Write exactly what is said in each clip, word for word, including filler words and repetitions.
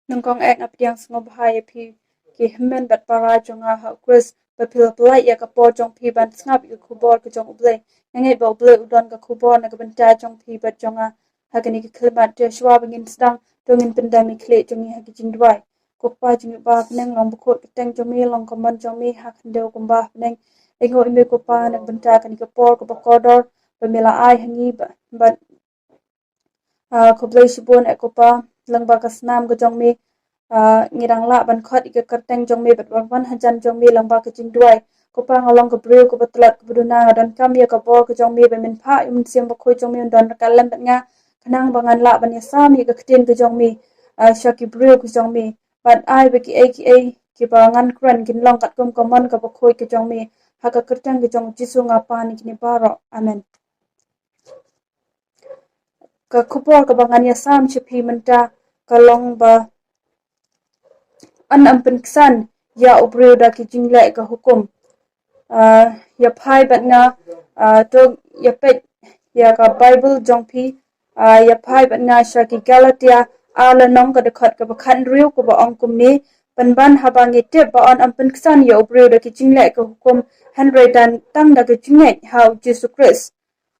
Nyngkong eh nga pdiang sngewbha ïa phi ki hynmen bad para jong nga ha u Khrist, ba phi la pynlait ïa ka por jong phi ban sngap ïa ka khubor ka jong U Blei. Nga ngeit ba U Blei u don ka khubor na ka bynta jong phi bad jong nga ha kane ka khyllipmat. Te shuwa ba ngin sdang, to ngin pyndem ïa ki khlieh jong ngi ha ki jingduwai. Ko Kpa jong ngi uba ha bneng, long bakhuid ka kyrteng jong me, long ka mon jong me ha khyndew kumba ha bneng. Ai nguh ïa me ko Kpa na ka bynta kane ka por kaba kordor ba me la ai ha ngi, ba, bad Ah, khublei shibun eh ko Kpa, lyngba ka snam ka jong me, ah, ngi dang lah ban khot ïa ka kyrteng jong me bad ban wan hajan jong me lyngba ka jingduwai. Ko Kpa, nga long ka briew kaba tlot kaba duna, nga donkam ïa ka bor ka jong me, ba men phah ïa u Mynsiem Bakhuid jong me un don ryngkat lem bad nga, khnang ba ngan lah ban ïasam ïa ka ktien ka jong me, ah, sha ki briew ka jong me. Bad ai ba kiei kiei kiba ngan kren kin long katkum ka mon kaba khuid ka jong me. Ha ka kyrteng ka jong U Jisu nga pan ïa kine baroh. Amen. Ka khubor kaba ngan ïasam sha phi mynta ka long ba yn ym pynksan ïa u briew da ki jingleh ka hukum. Ah, ïa phai bad nga, ah, to ïa peit ïa ka Baibl jong phi, ah, ïa phai bad nga sha ki Galatia ar lynnong ka dkhot kaba khathynriew kaba ong kumne, pynban haba ngi tip ba yn ym pynksan ïa u briew da ki jingleh ka hukum, hynrei tang da ka jingngeit ha U Jisu Khrist.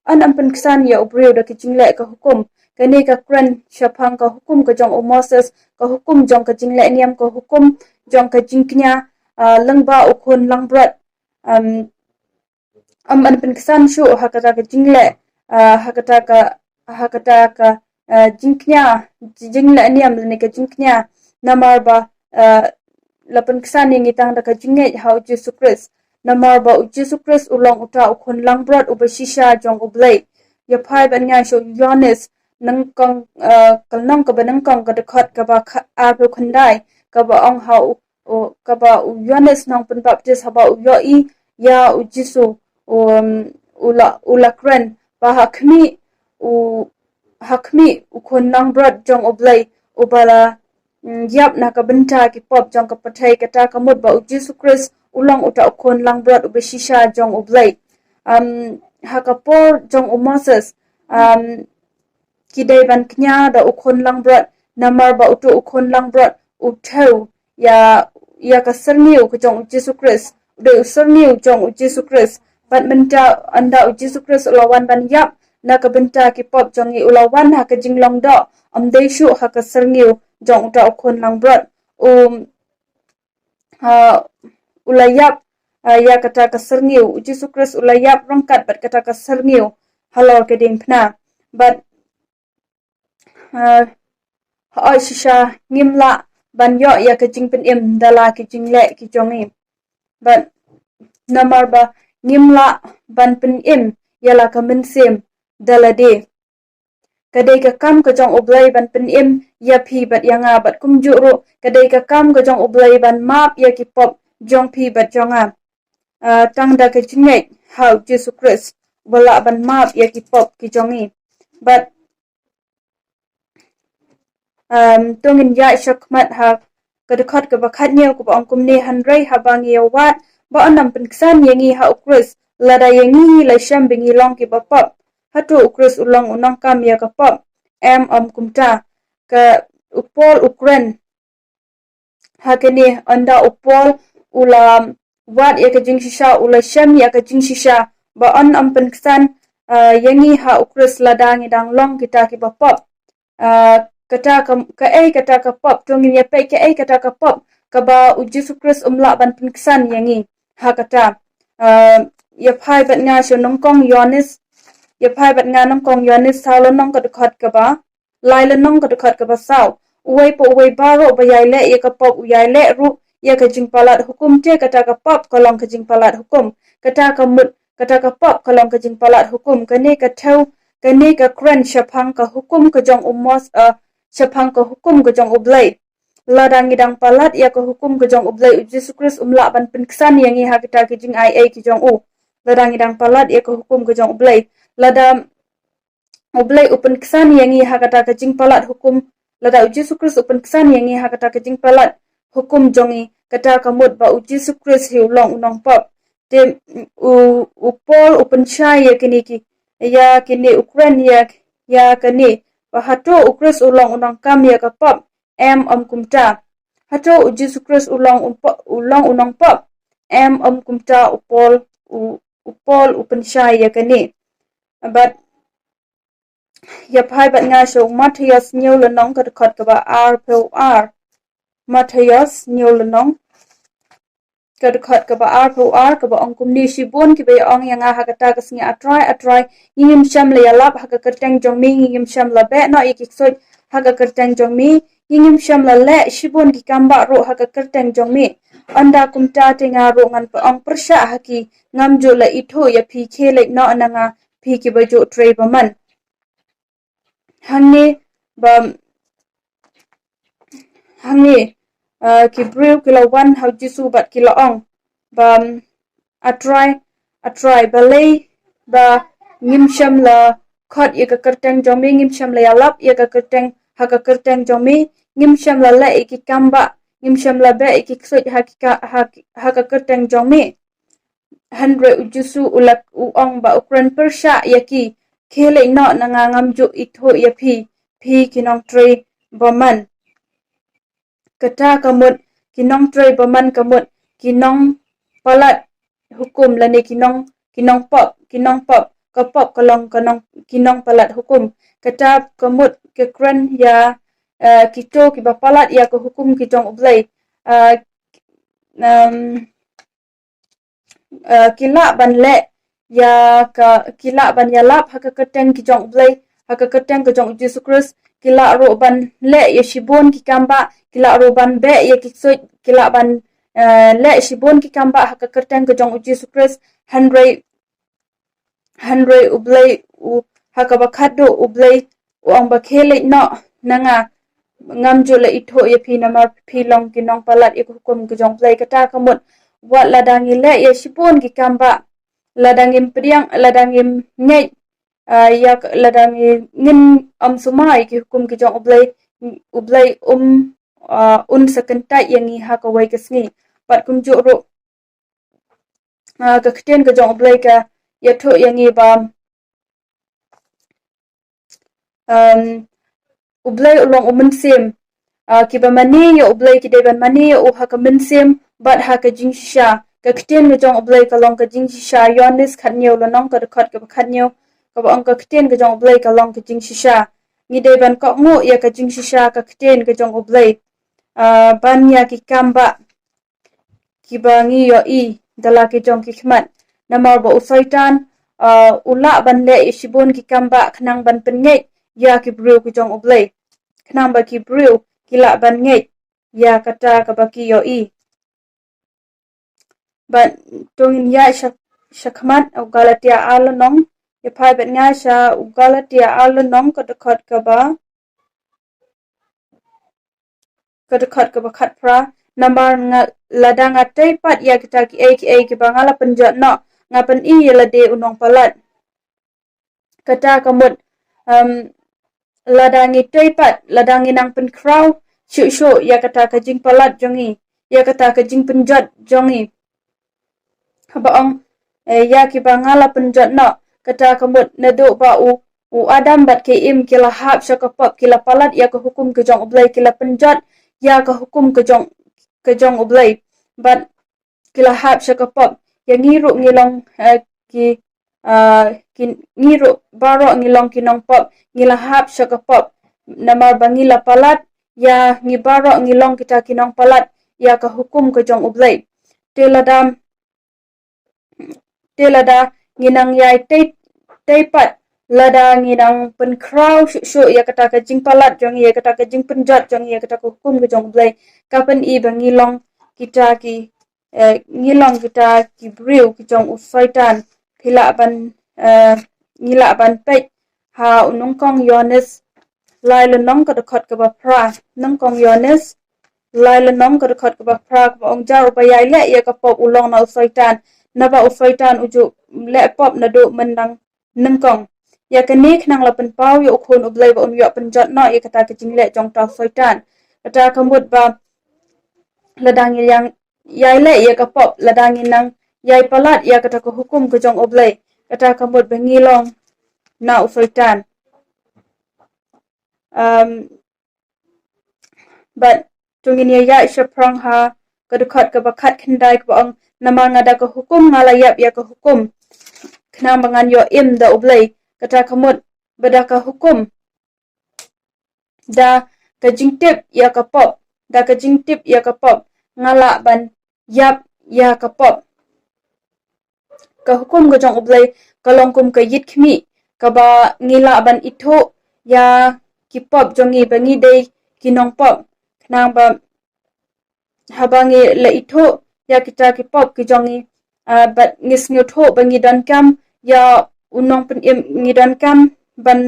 Yn ym pynksan ïa u briew da ki jingleh ka hukum. Kane ka kren shaphang ka hukum ka jong u Moses, ka hukum jong ka jingleh niam, ka hukum jong ka jingkñia, ah, lyngba u khun langbrot. Um, ym yn pynksan shuh ha kata ka jingleh, ah, ha kata ka, ha kata ka, ah, jingkñia, jingleh niam lane ka jingkñia. Namar ba, ah, la pynksan ïa ngi tang da ka jingngeit ha U Jisu Khrist. Namar ba U Jisu Khrist u long uta u khun langbrot uba shisha jong U Blei. Ïa phai bad nga sha u Ïoannis, nyngkong, ah, ka lynnong kaba nyngkong ka dkhot kaba kha-, arphew khyndai, kaba ong ha u, u, kaba u Ïoannis nongpynbaptis haba u ïohi ïa U Jisu, um, u la, u la kren ba ha khmih u, ha khmih u khun langbrot jong U Blei, uba la, mm, ïap na ka bynta ki pop jong ka pyrthei, kata ka mut ba U Jisu Khrist u long uta u khun langbrot uba shisha jong U Blei. Um, ha ka por jong u Moses, um, ki dei ban kñia da u khun langbrot, namar ba utu u khun langbrot u thew ïa, ïa ka syrngiew ka jong U Jisu Khrist, u dei u syrngiew jong U Jisu Khrist. Bad mynta ynda U Jisu Khrist u la wan ban ïap na ka bynta ki pop jong ngi, u la wan ha ka jinglong doh, ym dei shuh ha ka syrngiew jong uta u khun langbrot. U, ah, u la ïap, ah, ïa kata ka syrngiew. U Jisu Khrist u la ïap ryngkat bad kata ka syrngiew halor ka diengphna. Bad, ah, hooid shisha ngim lah ban ïoh ïa ka jingpynim da la ki jingleh ki jong ngi. Bad namar ba ngim lah ban pynim ïa la ka mynsiem da lade. Ka dei ka kam ka jong U Blei ban pynim ïa phi bad ïa nga, bad kumjuh ruh ka dei ka kam ka jong U Blei ban map ïa ki pop jong phi bad jong nga. Ah, tang da ka jingngeit ha U Jisu Khrist, uba lah ban map ïa ki pop ki jong ngi. Bad, um, to ngin ïaid shakhmat ha ka dkhot kaba khathynñiew kaba ong kumne, hynrei haba ngi ïa wad ba yn ym pynksan ïa ngi ha u Khrist, lada ïa ngi la shem ba ngi long kiba pop, hato u Khrist u long u nongkam ïa ka pop? Em, ym kumta. Ka, u Paul u kren ha kane, ynda u Paul u la wad ïa ka jingshisha, u la shem ïa ka jingshisha ba yn ym pynksan, ah, ïa ngi ha u Khrist lada ngi dang long kita kiba pop. Ah, kata ka, kaei kata ka pop, to ngin ïa peit kaei kata ka pop kaba U Jisu Khrist um lah ban pynksan ïa ngi ha kata. Ah, ïa phai bad nga sha nyngkong Ïoannis, ïa phai bad nga nyngkong Ïoannis saw lynnong ka dkhot kaba lai lynnong ka dkhot kaba saw. Uwei pa uwei baroh ba ïai leh ïa ka pop u ïai leh ruh ïa ka jingpalat hukum, te kata ka pop ka long ka jingpalat hukum. Kata ka mut, kata ka pop ka long ka jingpalat hukum. Kane ka thew, kane ka kren shaphang ka hukum ka jong u Mos-, ah, shaphang ka hukum ka jong U Blei. Lada ngi dang palat ïa ka hukum ka jong U Blei, U Jisu Khrist um lah ban pynksan ïa ngi ha kita ki jingai ei ki jong u. Lada ngi dang palat ïa ka hukum ka jong U Blei, lada U Blei u pynksan ïa ngi ha kata ka jingpalat hukum, lada U Jisu Khrist u pynksan ïa ngi ha kata ka jingpalat hukum jong ngi, kata ka mut ba U Jisu Khrist hi u long u nongpop. Te u, u Paul u pynshai ïa kine ki, ïa kine u kren ïa, ïa kane, ba hato u Khrist u long u nongkam ïa ka pop? Em, ym kumta. Hato u Jisu Khrist u long u pop, u long u nongpop? Em, ym kumta, u Paul, u, u Paul u pynshai ïa kane. Bad ïa phai bad nga sha u Mathaios hynñiew lynnong ka dkhot kaba arphew ar. Mathaios hynñiew lynnong ka dkhot kaba arphew ar kaba ong kumne: Shibun kiba ïa ong ïa nga ha kata ka sngi, A Trai, A Trai, ngi ngim shym la ïalap ha ka kyrteng jong me, ngi ngim shym la beh noh ïa ki ksuid ha ka kyrteng jong me, ngi ngim shym la leh shibun ki kam bah ruh ha ka kyrteng jong me. Ynda kumta te nga ruh ngan ong pyrshah ha ki, ngam ju la ithuh ïa phi, khie leit noh na nga phi kiba ju trei bymman. Hangne ba, hangne, ah, ki briew ki la wan ha u Jisu bad ki la ong ba, A Trai, A Trai, balei ba ngim shym la khot ïa ka kyrteng jong me, ngim shym la ïalap ïa ka kyrteng, ha ka kyrteng jong me, ngim shym la leh ïa ki kam bah, ngim shym la beh ïa ki ksuid ha ki ka, ha, ha ka kyrteng jong me. Hynrei u Jisu u la, u ong ba u kren pyrshah ïa ki, khie leit noh na nga, ngam ju ithuh ïa phi, phi ki nongtrei bymman. Kata ka mut ki nongtrei bymman ka mut ki nongpalat hukum lane ki nong, ki nongpop, ki nongpop, ka pop ka long ka nong, ki nongpalat hukum. Kata ka mut ka kren ïa, eh, kito kiba palat ïa ka hukum ki jong U Blei. Eh, em, eh, ki lah ban leh ïa ka, ki lah ban ïalap ha ka kyrteng ki jong U Blei, ha ka kyrteng ka jong U Jisu Khrist, ki lah ruh ban leh ïa shibun ki kam bah, ki lah ruh ban beh ïa ki ksuid, ki lah ban, eh, leh shibun ki kam bah ha ka kyrteng ka jong U Jisu Khrist. Hynrei, hynrei U Blei u, ha kaba khatduh U Blei u ong ba khie leit noh na nga, ngam ju la ithuh ïa phi namar phi long ki nongpalat ïa ka hukum ka jong U Blei. Kata ka mut wat lada ngi leh ïa shibun ki kam bah, lada ngim pdiang, lada ngim ngeit, ah, ïa ka, lada ngi, ngin ym sumar ïa ki hukum ki jong U Blei, U Blei um, ah, un sa kyntait ïa ngi ha kawei ka sngi. Bad kumjuh ruh, ah, ka ktien ka jong U Blei ka ïathuh ïa ngi ba, um, U Blei u long u mynsiem. Ah, kiba mane ïa U Blei ki dei ban mane ïa u ha ka mynsiem bad ha ka jingshisha. Ka ktien ka jong U Blei ka long ka jingshisha. Ïoannis khathynñiew lynnong ka dkhot kaba khathynñiew kaba ong ka ktien ka jong U Blei ka long ka jingshisha. Ngi dei ban kohnguh ïa ka jingshisha ka ktien ka jong U Blei, ah, ban ïa ki kam bah kiba ngi ïohi da la ki jong ki khmat. Namar ba u Soitan, ah, u lah ban leh ïa shibun ki kam bah khnang ban pynngeit ïa ki briew ki jong U Blei, khnang ba ki briew ki lah ban ngeit ïa kata kaba ki ïohi. Bad to ngin ïaid sha, sha khmat, u Galatia ar lynnong, ïa phai bad nga sha u Galatia ar lynnong ka dkhot kaba, ka dkhot kaba khatphra. Namar nga, lada nga tei pat ïa kita kiei kiei kiba nga la pynjot noh, nga pyni ïa lade u nongpalat. Kata ka mut, um, lada ngi tei pat, lada ngi nang pynkhraw shuh shuh ïa kata ka jingpalat jong ngi, ïa kata ka jingpynjot jong ngi. Haba ong, eh, ïa kiba nga la pynjot noh, kata ka mut naduh ba u, u Adam bad ka Im ki la hap sha ka pop, ki la palat ïa ka hukum ka jong U Blei, ki la pynjot ïa ka hukum ka jong, ka jong U Blei. Bad ki la hap sha ka pop. Ïa ngi ruh ngi long, eh, ki, ah, ki, ngi ruh baroh ngi long ki nongpop, ngi la hap sha ka pop. Namar ba ngi la palat ïa, ngi baroh ngi long kita ki nongpalat ïa ka hukum ka jong U Blei. Te lada, te lada ngi nang ïai tei, tei pat, lada ngi nang pynkhraw shuh shuh ïa kata ka jingpalat jong ngi, ïa kata ka jingpynjot jong ngi, ïa kata ka hukum ka jong U Blei, ka pyni ba ngi long kita ki, eh, ngi long kita ki briew ki jong u Soitan. Phi lah ban, eh, ngi lah ban peit ha u nyngkong Ïoannis lai lynnong ka dkhot kaba phra. Nyngkong Ïoannis lai lynnong ka dkhot kaba phra kaba ong, jar uba ïai leh ïa ka pop u long na u Soitan, naba u Soitan u ju leh pop naduh mynnyngkong. Ïa kane khnang la pynpaw ïa u Khun U Blei ba un ïoh pynjot noh ïa kata ka jingleh jong uta u Soitan. Kata ka mut ba lada ngi ïai leh ïa ka pop, lada ngi nang ïai palat ïa kata ka hukum ka jong U Blei, kata ka mut ba ngi long na u Soitan. Um, Bad to ngin ïa ïaid shaphrang ha ka dkhot kaba khatkhyndai kaba ong, namar nga da ka hukum nga la ïap ïa ka hukum, khnang ba ngan ïoh im da U Blei. Kata ka mut ba da ka hukum, da ka jingtip ïa ka pop, da ka jingtip ïa ka pop, nga lah ban ïap ïa ka pop. Ka hukum ka jong U Blei ka long kum ka ïit khmih kaba ngi lah ban ithuh ïa ki pop jong ngi ba ngi dei ki nongpop. Khnang ba haba ngi la ithuh ïa kita ki pop ki jong ngi, ah, bad ngi sngewthuh ba ngi donkam ïa u nongpynim, ngi donkam ban,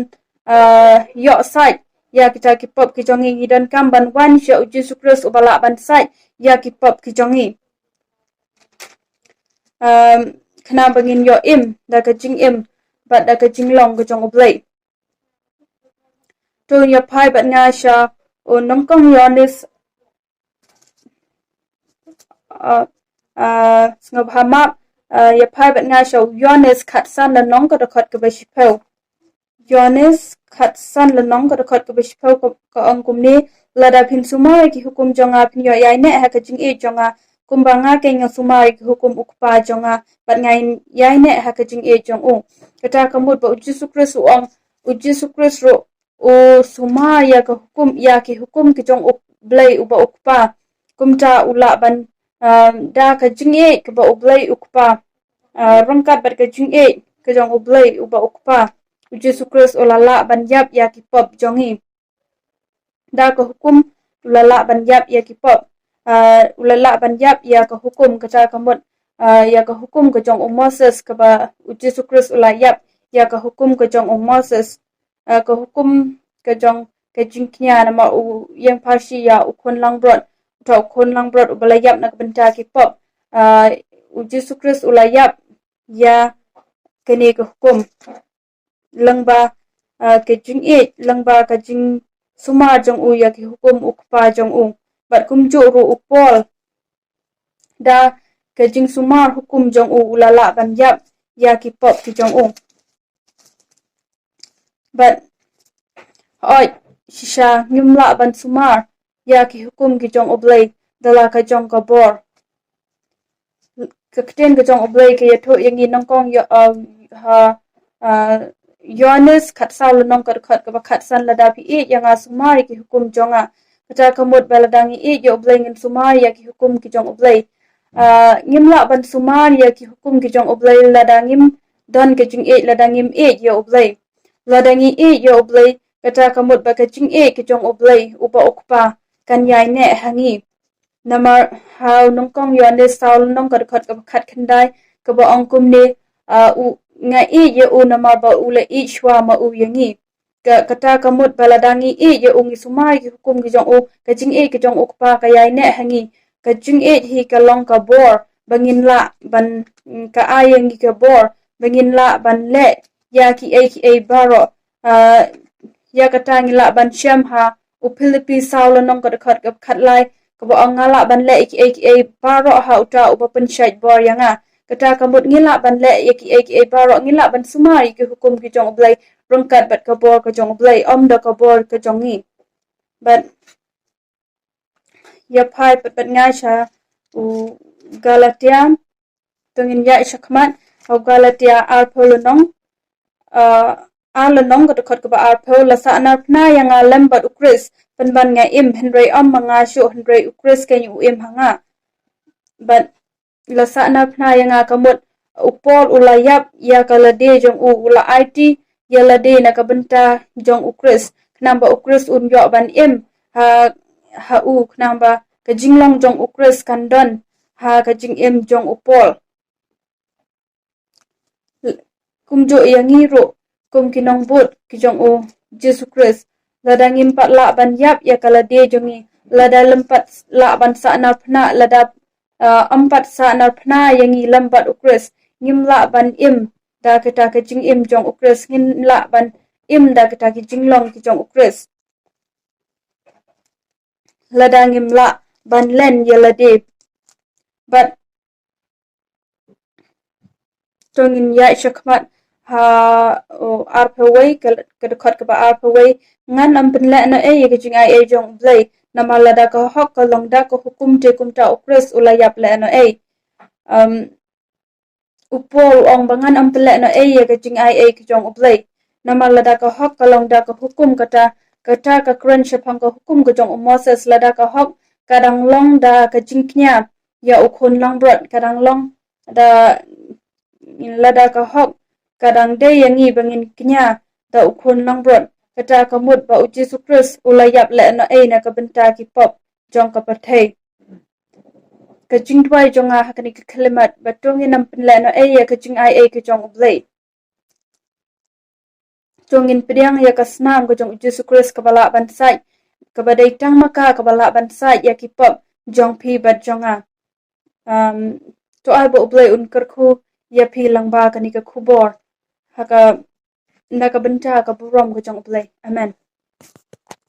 ah, ïoh sait ïa kita ki pop ki jong ngi, ngi donkam ban wan sha U Jisu Khrist uba lah ban sait ïa ki pop ki jong ngi. Um, khnang ba ngin ïoh im da ka jingim bad da ka jinglong ka jong U Blei. To ïa phai bad nga sha u nyngkong Ïoannis, uh, uh, sngewbha map, uh, ïa phai bad nga sha u Ïoannis khatsan lynnong ka dkhot kaba shiphew. Ïoannis khatsan lynnong ka dkhot kaba shiphew ka, ka ong kumne, lada phin sumar ïa ki hukum jong nga phin ïoh ïaineh ha ka jingïeit jong nga, kumba nga keiñ nga sumar ïa ki hukum U Kpa jong nga, bad nga ïaineh ha ka jingïeit jong u. Kata ka mut ba U Jisu Khrist u ong, U Jisu Khrist ruh u sumar ïa ka hukum, ïa ki hukum ki jong U Blei uba U Kpa. Kumta u lah ban, um, da ka jingïeit kaba U Blei U Kpa, uh, ryngkat bad ka jingïeit ka jong U Blei uba U Kpa, U Jisu Khrist u la lah ban ïap ïa ki pop jong ngi. Da ka hukum u la lah ban ïap ïa ki pop. Uh, u la lah ban ïap ïa ka hukum, kata ka mut, uh, ïa ka hukum ka jong u Moses, kaba U Jisu Khrist u la ïap ïa ka hukum ka jong u Moses. Uh, ka hukum ka jong ka jingkñia, namar u ïeng pharshi ïa u khun langbrot, uta u khun langbrot uba la ïap na ka bynta ki pop. Uh, U Jisu Khrist u la ïap ïa kane ka hukum. Lyngba, uh, ka jingïeit, lyngba ka jingsumar jong u ïa ki hukum U Kpa jong u. Bad kumjuh ruh u Paul, da ka jingsumar hukum jong u, u la lah ban ïap ïa ki pop ki jong u. Bad hooid, shisha ngim lah ban sumar ïa ki hukum ki jong U Blei da la ka jong ka bor. Ka ktien ka jong U Blei ka ïathuh ïa ngi nyngkong ïa, uh, ha, uh, Ïoannis khatsaw lynnong ka dkhot kaba khatsan, lada phi ïeit ïa nga, sumar ïa ki hukum jong nga. Kata ka mut ba lada ngi ïeit ïa U Blei ngin sumar ïa ki hukum ki jong U Blei. Uh, ngim lah ban sumar ïa ki hukum ki jong U Blei lada ngim don ka jingïeit, lada ngim ïeit ïa U Blei. Lada ngi ïeit ïa U Blei, kata ka mut ba ka jingïeit ka jong U Blei uba U Kpa kan ïaineh ha ngi. Namar ha u nyngkong Ïoannis saw lynnong ka dkhot kaba khatkhyndai kaba ong kumne, uh, u, nga ïeit ïa u namar ba u la ïeit shuwa ma u ïa ngi. Ka, kata ka mut ba lada ngi ïeit ïa u, ngi sumar ïa ki hukum ki jong u, ka jingïeit ka jong U Kpa ka ïaineh ha ngi. Ka jingïeit hi ka long ka bor ba ngin lah ban, mm, ka ai ïa ngi ka bor ba ngin lah ban leh ïa kiei kiei baroh. Uh, ïa kata ngi lah ban shem ha u Philippi saw lynnong ka dkhot kaba khatlai kaba ong, nga lah ban leh ïa kiei kiei baroh ha uta uba pynshait bor ïa nga. Kata ka mut ngi lah ban leh ïa kiei kiei baroh, ngi lah ban sumar ïa ki hukum ki jong U Blei ryngkat bad ka bor ka jong U Blei, ym da ka bor ka jong ngi. Bad ïa phai pat bad nga sha u Galatia, to ngin ïaid shakhmat ha u Galatia arphew lynnong, uh, ar lynnong ka dkhot kaba arphew, la sahnarphna ïa nga lem bad U Khrist, pynban nga im, hynrei ym ma nga shuh hynrei U Khrist keiñ u im ha nga. Bad la sahnarphna ïa nga ka mut u Paul u la ïap ïa ka lade jong u, u la aiti ïa lade na ka bynta jong U Khrist, khnang ba U Khrist un ïoh ban im ha, ha u, khnang ba ka jinglong jong U Khrist kan don ha ka jingim jong u Paul. Kumjuh ïa ngi ruh kum ki nongbud ki jong U Jisu Khrist, lada ngim pat lah ban ïap ïa ka lade jong ngi, lada lym pat lah ban sahnarphna, lada, uh, ym pat sahnarphna ïa ngi lem bad U Khrist, ngim lah ban im da kata ka jingim jong U Khrist, ngim lah ban im da kata ka jinglong ki jong U Khrist. Lada ngim lah ban len ïa lade. Bad to ngin ïaid shakhmat ha, oh, arphew wei, ka, ka dkhot kaba arphew wei, ngan ym pynlehnohei ïa ka jingaiei jong U Blei, Namar lada ka hok ka long da ka hukum, te kumta u Khrist u la ïap lehnohei. Um, u Paul u ong ba ngan ym pynlehnohei ïa ka jingai ei ka jong U Blei. Namar lada ka hok ka long da ka hukum, kata, kata ka kren shaphang ka hukum ka jong u Moses. Lada ka hok ka dang long da ka jingkñia ïa u khun langbrot, ka dang long da, lada ka hok ka dang dei ïa ngi ba ngin kñia da u khun langbrot, kata ka mut ba u Jisu Khrist u la ïap lehnohei na ka bynta ki pop jong ka pyrthei. Ka jingduwai jong nga ha kane ka khyllipmat ba to ngin ym pynlehnohei ïa ka jingai ei ka jong U Blei. To ngin pdiang ïa ka snam ka jong u Jisu Khrist kaba lah ban sait, kaba dei tang ma ka kaba lah ban sait ïa ki pop jong phi bad jong nga. Um, to ai ba U Blei un kyrkhu ïa phi lyngba kane ka khubor ha ka, na ka bynta ka burom ka jong U Blei. Amen.